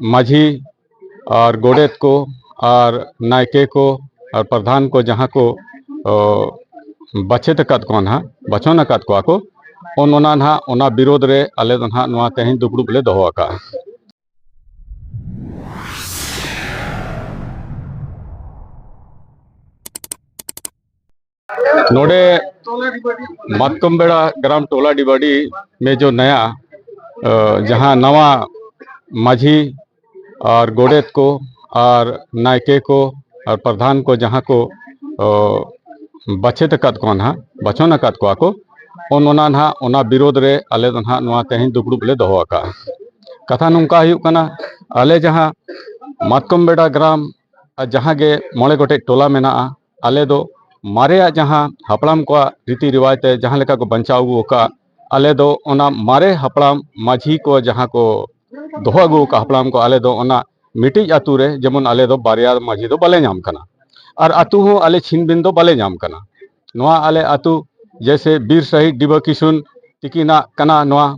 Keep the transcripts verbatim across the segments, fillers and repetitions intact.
ᱢᱟᱹᱡᱷᱤ ᱟᱨ ᱜᱚᱰᱮᱛ ᱠᱚ ᱟᱨ ᱱᱟᱭᱠᱮ ᱠᱚ ᱟᱨ ᱯᱨᱚᱫᱷᱟᱱ ᱠᱚ ᱡᱟᱦᱟᱸ ᱠᱚ, ᱚ, ᱵᱟᱪᱷᱮᱛ ᱟᱠᱟᱫ ᱠᱚᱣᱟ ᱱᱟᱦᱟᱜ, ᱵᱟᱪᱷᱚᱱ ᱟᱠᱟᱫ ᱠᱚᱣᱟ ᱠᱚ, ᱚᱱ ᱚᱱᱟ ᱱᱟᱦᱟᱜ, ᱚᱱᱟ ᱵᱤᱨᱳᱫᱷ ᱨᱮ ᱟᱞᱮ ᱫᱚ ᱱᱟᱦᱟᱜ ᱱᱚᱣᱟ ᱛᱮᱦᱮᱧ ᱫᱩᱯᱲᱩᱵ ᱞᱮ ᱫᱚᱦᱚ ᱟᱠᱟᱫᱼᱟ᱾ ᱱᱚᱰᱮ ᱢᱟᱛᱠᱚᱢ ᱵᱮᱲᱟ ᱜᱨᱟᱢ ᱴᱚᱞᱟ ᱰᱤᱵᱟᱰᱤ ᱢᱮ ᱡᱚ ᱱᱟᱭᱟ, ᱡᱟᱦᱟᱸ ᱱᱟᱣᱟ ᱢᱟᱹᱡᱷᱤ ᱟᱨ ᱜᱚᱰᱮᱛ ᱠᱚ ᱟᱨ ᱱᱟᱭᱠᱮ ᱠᱚ ᱟᱨ ᱯᱨᱚᱫᱷᱟᱱ ᱠᱚ ᱡᱟᱦᱟᱸ ᱠᱚ ᱵᱟᱪᱷᱮᱛ ᱟᱠᱟᱫ ᱠᱚᱣᱟ ᱱᱟᱦᱟᱜ, ᱵᱟᱪᱷᱚᱱ ᱟᱠᱟᱫ ᱠᱚᱣᱟ ᱠᱚ, ᱚᱱ ᱚᱱᱟ ᱱᱟᱦᱟᱜ, ᱚᱱᱟ ᱵᱤᱨᱳᱫᱷ ᱨᱮ ᱟᱞᱮ ᱫᱚ ᱱᱟᱦᱟᱜ ᱱᱚᱣᱟ ᱛᱮᱦᱮᱧ ᱫᱩᱯᱲᱩᱵ ᱞᱮ ᱫᱚᱦᱚ ᱟᱠᱟᱫᱼᱟ᱾ ᱠᱟᱛᱷᱟ ᱱᱚᱝᱠᱟ ᱦᱩᱭᱩᱜ ᱠᱟᱱᱟ, ᱟᱞᱮ ᱡᱟᱦᱟᱸ ᱢᱟᱛᱠᱚᱢ ᱵᱮᱰᱟ ᱜᱨᱟᱢ ᱟᱨ ᱡᱟᱦᱟᱸ ᱜᱮ ᱢᱚᱬᱮ ᱜᱚᱴᱮᱡ ᱴᱚᱞᱟ ᱢᱮᱱᱟᱜᱼᱟ, ᱟᱞᱮ ᱫᱚ ᱢᱟᱨᱮᱭᱟᱜ ᱡᱟᱦᱟᱸ ᱦᱟᱯᱲᱟᱢ ᱠᱚᱣᱟᱜ ᱨᱤᱛᱤ ᱨᱮᱣᱟᱡᱽ ᱛᱮ ᱡᱟᱦᱟᱸ ᱞᱮᱠᱟ ᱠᱚ ᱵᱟᱧᱪᱟᱣ ᱟᱹᱜᱩ ᱟᱠᱟᱫᱼᱟ, ᱟᱞᱮ ᱫᱚ ᱚᱱᱟ ᱢᱟᱨᱮ ᱦᱟᱯᱲᱟᱢ ᱢᱟᱹᱡᱷᱤ ᱠᱚ ᱡᱟᱦᱟᱸ ᱠᱚ ᱫᱚᱦᱚ ᱟᱹᱜᱩ ᱟᱠᱟᱫ ᱦᱟᱯᱲᱟᱢ ᱠᱚ, ᱟᱞᱮ ᱫᱚ ᱚᱱᱟ ᱢᱤᱫᱴᱤᱡ ᱟᱛᱳ ᱨᱮ ᱡᱮᱢᱚᱱ ᱟᱞᱮ ᱫᱚ ᱵᱟᱨᱭᱟ ᱢᱟᱹᱡᱷᱤ ᱫᱚ ᱵᱟᱞᱮ ᱧᱟᱢ ᱠᱟᱱᱟ, ᱟᱨ ᱟᱛᱳ ᱦᱚᱸ ᱟᱞᱮ ᱪᱷᱤᱱ ᱵᱤᱱ ᱫᱚ ᱵᱟᱞᱮ ᱧᱟᱢ ᱠᱟᱱᱟ᱾ ᱱᱚᱣᱟ ᱟᱞᱮ ᱟᱛᱳ ᱡᱮᱭᱥᱮ ᱵᱤᱨ ᱥᱟᱹᱦᱤᱫ ᱰᱤᱵᱟᱹ ᱠᱤᱥᱩᱱ ᱛᱤᱠᱤᱱᱟᱜ ᱠᱟᱱᱟ ᱱᱚᱣᱟ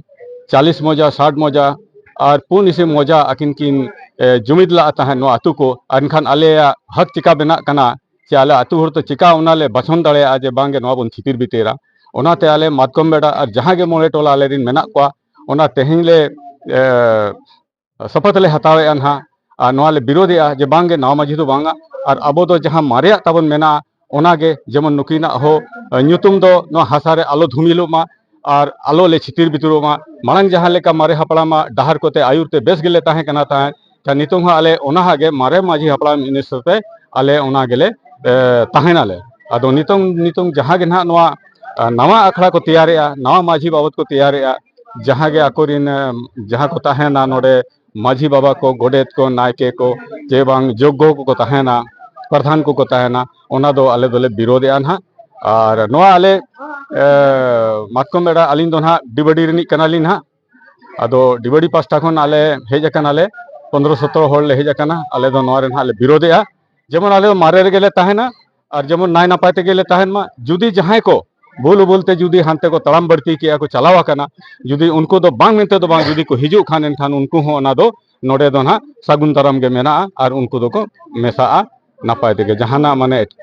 ᱪᱟᱞᱤᱥ ᱢᱚᱡᱟ, ᱥᱟᱴ ᱢᱚᱡᱟ ᱟᱨ ᱯᱩᱱ ᱤᱥᱤ ᱢᱚᱡᱟ ᱟᱹᱠᱤᱱ ᱠᱤᱱ, ᱮ, ᱡᱩᱢᱤᱫ ᱞᱟᱜ ᱛᱟᱦᱮᱸᱫ ᱱᱚᱣᱟ ᱟᱛᱳ ᱠᱚ᱾ ᱮᱱᱠᱷᱟᱱ ᱟᱞᱮᱭᱟᱜ ᱦᱚᱠ ᱪᱤᱠᱟ ᱵᱮᱱᱟᱜ ᱠᱟᱱᱟ ᱪᱮ ᱟᱞᱮ ᱟᱛᱳ ᱦᱚᱲ ᱛᱮ ᱪᱤᱠᱟ ᱚᱱᱟ ᱞᱮ ᱵᱟᱪᱷᱚᱱ ᱫᱟᱲᱮᱭᱟᱜᱼᱟ ᱡᱮ ᱵᱟᱝ ᱜᱮ ᱱᱚᱣᱟ ᱵᱚᱱ ᱪᱷᱤᱛᱤᱨ ᱵᱤᱛᱤᱨᱟ? ᱚᱱᱟᱛᱮ ᱟᱞᱮ ᱢᱟᱛᱠᱚᱢ ᱵᱮᱰᱟ ᱟᱨ ᱡᱟᱦᱟᱸ ᱜᱮ ᱢᱚᱬᱮ ᱴᱚᱞᱟ ᱟᱞᱮ ᱨᱮᱱ ᱢᱮᱱᱟᱜ ᱠᱚᱣᱟ, ᱚᱱᱟ ᱛᱮᱦᱮᱧ ᱞᱮ, ᱮ, ᱥᱚᱯᱚᱛ ᱞᱮ ᱦᱟᱛᱟᱣᱮᱫᱼᱟ ᱱᱟᱦᱟᱜ᱾ ᱟᱨ ᱱᱚᱣᱟ ᱞᱮ ᱵᱤᱨᱳᱫᱷᱮᱜᱼᱟ ᱡᱮ ᱵᱟᱝ ᱜᱮ ᱱᱟᱣᱟ ᱢᱟᱹᱡᱷᱤ ᱫᱚ ᱵᱟᱝᱟ, ᱟᱨ ᱟᱵᱚ ᱫᱚ ᱡᱟᱦᱟᱸ ᱢᱟᱨᱮᱭᱟᱜ ᱛᱟᱵᱚᱱ ᱢᱮᱱᱟᱜᱼᱟ, ᱚᱱᱟ ᱜᱮ ᱡᱮᱢᱚᱱ ᱱᱩᱠᱤᱱᱟᱜ ᱦᱚᱸ, ᱮ, ᱧᱩᱛᱩᱢ ᱫᱚ ᱱᱚᱣᱟ ᱦᱟᱥᱟ ᱨᱮ ᱟᱞᱚ ᱫᱷᱩᱢᱤᱞᱚᱜ ᱢᱟ ᱟᱨ ᱟᱞᱚ ᱞᱮ ᱪᱷᱤᱛᱤᱨ ᱵᱤᱛᱤᱨᱚᱜ ᱢᱟ᱾ ᱢᱟᱲᱟᱝ ᱡᱟᱦᱟᱸ ᱞᱮᱠᱟ ᱢᱟᱨᱮ ᱦᱟᱯᱲᱟᱢᱟᱜ ᱰᱟᱦᱟᱨ ᱠᱚᱛᱮ ᱟᱹᱭᱩᱨ ᱛᱮ ᱵᱮᱥ ᱜᱮᱞᱮ ᱛᱟᱦᱮᱸ ᱠᱟᱱᱟ ᱛᱟᱦᱮᱸᱫ, ᱠᱷᱟᱱ ᱱᱤᱛᱚᱝ ᱦᱚᱸ ᱟᱞᱮ ᱚᱱᱟ ᱦᱟᱸᱜ ᱜᱮ ᱢᱟᱨᱮ ᱢᱟᱹᱡᱷᱤ ᱦᱟᱯᱲᱟᱢ ᱤᱱᱟᱹ ᱦᱤᱥᱟᱹᱵ ᱛᱮ ᱟᱞᱮ ᱚᱱᱟ ᱜᱮᱞᱮ, ᱮ, ᱛᱟᱦᱮᱱᱟᱞᱮ᱾ ᱟᱫᱚ ᱱᱤᱛᱚᱝ, ᱱᱤᱛᱚᱝ ᱡᱟᱦᱟᱸ ᱜᱮ ᱱᱟᱦᱟᱜ ᱱᱚᱣᱟ, ᱟ, ᱱᱟᱣᱟ ᱟᱠᱷᱲᱟ ᱠᱚ ᱛᱮᱭᱟᱨᱮᱜᱼᱟ, ᱱᱟᱣᱟ ᱢᱟᱹᱡᱷᱤ ᱵᱟᱵᱚᱫ ᱠᱚ ᱛᱮᱭᱟᱨᱮᱜᱼᱟ, ᱡᱟᱦᱟᱸ ᱜᱮ ᱟᱠᱚᱨᱮᱱ, ᱮ, ᱡᱟᱦᱟᱸ ᱠᱚ ᱛᱟᱦᱮᱱᱟ ᱱᱚᱰᱮ ᱢᱟᱹᱡᱷᱤ ᱵᱟᱵᱟ ᱠᱚ, ᱜᱚᱰᱮᱛ ᱠᱚ, ᱱᱟᱭᱠᱮ ᱠᱚ, ᱪᱮ ᱵᱟᱝ ᱡᱳᱜᱽᱜᱚ ᱠᱚᱠᱚ ᱛᱟᱦᱮᱱᱟ, ᱯᱨᱚᱫᱷᱟᱱ ᱠᱚᱠᱚ ᱛᱟᱦᱮᱱᱟ, ᱚᱱᱟ ᱫᱚ ᱟᱞᱮ ᱫᱚᱞᱮ ᱵᱤᱨᱳᱫᱷᱮᱜᱼᱟ ᱱᱟᱦᱟᱜ᱾ ᱟᱨ ᱱᱚᱣᱟ ᱟᱞᱮ, ᱮ, ᱢᱟᱛᱠᱚᱢ ᱵᱮᱰᱟ, ᱟᱹᱞᱤᱧ ᱫᱚ ᱱᱟᱦᱟᱜ ᱰᱤᱵᱟᱹᱰᱤ ᱨᱤᱱᱤᱡ ᱠᱟᱱᱟᱞᱤᱧ ᱱᱟᱦᱟᱜ᱾ ᱟᱫᱚ ᱰᱤᱵᱟᱹᱰᱤ ᱯᱟᱥᱴᱟ ᱠᱷᱚᱱ ᱟᱞᱮ ᱦᱮᱡ ᱟᱠᱟᱱᱟᱞᱮ, ᱯᱚᱱᱫᱽᱨᱚ ᱥᱚᱛᱨᱚ ᱦᱚᱲ ᱞᱮ ᱦᱮᱡ ᱟᱠᱟᱱᱟ᱾ ᱟᱞᱮ ᱫᱚ ᱱᱚᱣᱟ ᱨᱮ ᱱᱟᱦᱟᱜ ᱞᱮ ᱵᱤᱨᱳᱫᱷᱮᱜᱼᱟ᱾ ᱡᱮᱢᱚᱱ ᱟᱞᱮ ᱫᱚ ᱢᱟᱨᱮ ᱨᱮᱜᱮ ᱞᱮ ᱛᱟᱦᱮᱱᱟ ᱟᱨ ᱡᱮᱢᱚᱱ ᱱᱟᱭ ᱱᱟᱯᱟᱭ ᱛᱮᱜᱮ ᱞᱮ ᱛᱟᱦᱮᱱ ᱢᱟ᱾ ᱡᱩᱫᱤ ᱡᱟᱦᱟᱸᱭ ᱠᱚ ᱵᱷᱩᱞ ᱵᱷᱩᱞ ᱛᱮ ᱡᱩᱫᱤ ᱦᱟᱱᱛᱮ ᱠᱚ ᱛᱟᱲᱟᱢ ᱵᱟᱹᱲᱛᱤ ᱠᱮᱜᱼᱟ, ᱠᱚ ᱪᱟᱞᱟᱣ ᱟᱠᱟᱱᱟ, ᱡᱩᱫᱤ ᱩᱱᱠᱩ ᱫᱚ ᱵᱟᱝ ᱢᱮᱱᱛᱮ ᱫᱚ ᱵᱟᱝ, ᱡᱩᱫᱤ ᱠᱚ ᱦᱤᱡᱩᱜ ᱠᱷᱟᱱ, ᱮᱱᱠᱷᱟᱱ ᱩᱱᱠᱩ ᱦᱚᱸ ᱚᱱᱟ ᱫᱚ ᱱᱚᱰᱮ ᱫᱚ ᱱᱟᱦᱟᱜ ᱥᱟᱹᱜᱩᱱ ᱫᱟᱨᱟᱢ ᱜᱮ ᱢᱮᱱᱟᱜᱼᱟ ᱟᱨ ᱩᱱᱠᱩ ᱫᱚᱠᱚ ᱢᱮᱥᱟᱜᱼᱟ ᱱᱟᱯᱟᱭ ᱛᱮᱜᱮ, ᱡᱟᱦᱟᱱᱟᱜ ᱢᱟᱱᱮ ᱮᱴ-,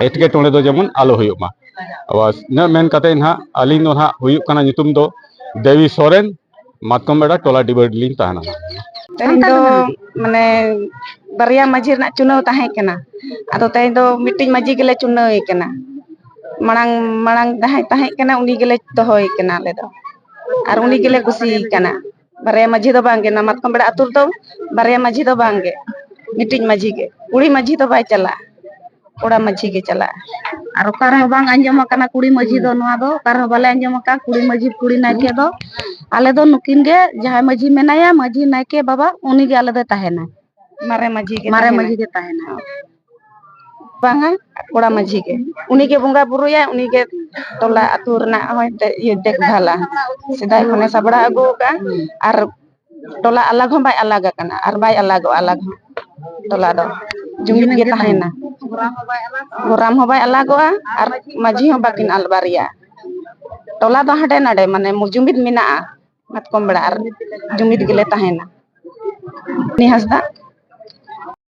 ᱮᱴᱠᱮᱴᱚᱬᱮ ᱫᱚ ᱡᱮᱢᱚᱱ ᱟᱞᱚ ᱦᱩᱭᱩᱜ ᱢᱟ᱾ ᱵᱟᱥ, ᱤᱱᱟᱹᱜ ᱢᱮᱱ ᱠᱟᱛᱮ ᱱᱟᱦᱟᱜ ᱟᱹᱞᱤᱧ ᱫᱚ ᱱᱟᱦᱟᱜ ᱦᱩᱭᱩᱜ ᱠᱟᱱᱟ, ᱧᱩᱛᱩᱢ ᱫᱚ ᱫᱮᱣᱤ ᱥᱚᱨᱮᱱ, ᱢᱟᱛᱠᱚᱢ ᱵᱮᱲᱟ ᱴᱚᱞᱟ ᱰᱤᱵᱟᱹᱰᱤ ᱞᱤᱧ ᱛᱟᱦᱮᱱᱟ᱾ ᱛᱮᱦᱮᱧ ᱫᱚ ᱢᱟᱱᱮ ᱵᱟᱨᱭᱟ ᱢᱟᱹᱡᱷᱤ ᱨᱮᱱᱟᱜ ᱪᱩᱱᱟᱹᱣ ᱛᱟᱦᱮᱸ ᱠᱟᱱᱟ, ᱟᱫᱚ ᱛᱮᱦᱮᱧ ᱫᱚ ᱢᱤᱫᱴᱤᱡ ᱢᱟᱹᱡᱷᱤ ᱜᱮᱞᱮ ᱪᱩᱱᱟᱹᱣ ᱮ ᱠᱟᱱᱟ᱾ ᱢᱟᱲᱟᱝ, ᱢᱟᱲᱟᱝ ᱡᱟᱦᱟᱸᱭ ᱛᱟᱦᱮᱸ ᱠᱟᱱᱟ ᱩᱱᱤ ᱜᱮᱞᱮ ᱫᱚᱦᱚᱭᱮ ᱠᱟᱱᱟ ᱟᱞᱮ ᱫᱚ, ᱟᱨ ᱩᱱᱤ ᱜᱮᱞᱮ ᱠᱩᱥᱤᱭᱮ ᱠᱟᱱᱟ᱾ ᱵᱟᱨᱭᱟ ᱢᱟᱹᱡᱷᱤ ᱫᱚ ᱵᱟᱝᱜᱮ, ᱱᱚᱣᱟ ᱢᱟᱛᱠᱚᱢ ᱵᱮᱲᱟ ᱟᱹᱛᱩ ᱨᱮᱫᱚ ᱵᱟᱨᱭᱟ ᱢᱟᱹᱡᱷᱤ ᱫᱚ ᱵᱟᱝᱜᱮ, ᱢᱤᱫᱴᱤᱡ ᱢᱟᱹᱡᱷᱤ ᱜᱮ, ᱠᱩᱲᱤ ᱢᱟᱹᱡᱷᱤ ᱫᱚ ᱵᱟᱭ ᱪᱟᱞᱟᱜᱼᱟ, ᱠᱚᱲᱟ ᱢᱟᱹᱡᱷᱤ ᱜᱮ ᱪᱟᱞᱟᱜᱼᱟ᱾ ᱟᱨ ᱚᱠᱟ ᱨᱮᱦᱚᱸ ᱵᱟᱝ ᱟᱸᱡᱚᱢ ᱟᱠᱟᱱᱟ ᱠᱩᱲᱤ ᱢᱟᱹᱡᱷᱤ ᱫᱚ, ᱱᱚᱣᱟ ᱫᱚ ᱚᱠᱟ ᱨᱮᱦᱚᱸ ᱵᱟᱞᱮ ᱟᱸᱡᱚᱢ ᱟᱠᱟᱫ ᱠᱩᱲᱤ ᱢᱟᱹᱡᱷᱤ ᱠᱩᱲᱤ ᱱᱟᱭᱠᱮ ᱫᱚ᱾ ᱟᱞᱮ ᱫᱚ ᱱᱩᱠᱤᱱ ᱜᱮ, ᱡᱟᱦᱟᱸᱭ ᱢᱟᱹᱡᱷᱤ ᱢᱮᱱᱟᱭᱟ, ᱢᱟᱹᱡᱷᱤ ᱱᱟᱭᱠᱮ ᱵᱟᱵᱟ, ᱩᱱᱤ ᱜᱮ ᱟᱞᱮ ᱫᱚᱭ ᱛᱟᱦᱮᱱᱟ᱾ ᱢᱟᱨᱮ ᱢᱟᱹᱡᱷᱤ ᱜᱮ ᱢᱟᱨᱮ ᱛᱟᱦᱮᱱᱟ᱾ ᱢᱟᱹᱡᱷᱤ ᱜᱮ ᱛᱟᱦᱮᱱᱟ᱾ ᱵᱟᱝᱟ, ᱠᱚᱲᱟ ᱢᱟᱹᱡᱷᱤ ᱜᱮ, ᱩᱱᱤ ᱜᱮ ᱵᱚᱸᱜᱟ ᱵᱩᱨᱩᱭᱟ, ᱩᱱᱤ ᱜᱮ ᱴᱚᱞᱟ ᱟᱹᱛᱩ ᱨᱮᱱᱟᱜ ᱦᱚᱸᱭ ᱫᱮ-, ᱤᱭᱟᱹ ᱫᱮᱠᱷᱵᱷᱟᱞᱟ᱾ ᱥᱮᱫᱟᱭ ᱠᱷᱚᱱᱮ ᱥᱟᱯᱲᱟᱣ ᱟᱹᱜᱩ ᱟᱠᱟᱫᱼᱟ, ᱟᱨ ᱴᱚᱞᱟ ᱟᱞᱟᱜᱽ ᱦᱚᱸ ᱵᱟᱭ ᱟᱞᱟᱜᱽ ᱟᱠᱟᱱᱟ ᱟᱨ ᱵᱟᱭ ᱟᱞᱟᱜᱚᱜᱼᱟ ᱟᱞᱟᱜᱽ ᱦᱚᱸ᱾ ᱴᱚᱞᱟ ᱫᱚ ᱡᱩᱢᱤᱫ ᱜᱮ ᱛᱟᱦᱮᱱᱟ᱾ ᱜᱚᱨᱟᱢ ᱦᱚᱸ ᱵᱟᱭ ᱟᱞᱟᱜᱚᱜᱼᱟ ᱟᱨ ᱢᱟᱹᱡᱷᱤ ᱦᱚᱸ ᱵᱟᱹᱠᱤᱱ ᱟᱞᱵᱟᱨᱤᱭᱟ᱾ ᱴᱚᱞᱟ ᱫᱚ ᱦᱟᱸᱰᱮ ᱱᱟᱰᱮ, ᱢᱟᱱᱮ, ᱢᱩ-, ᱡᱩᱢᱤᱫ ᱢᱮᱱᱟᱜᱼᱟ, ᱢᱟᱛᱠᱚᱢ ᱵᱮᱲᱟ ᱟᱨ ᱡᱩᱢᱤᱫ ᱜᱮᱞᱮ ᱛᱟᱦᱮᱱᱟ᱾ ᱩᱱᱤ ᱦᱟᱸᱥᱫᱟ᱾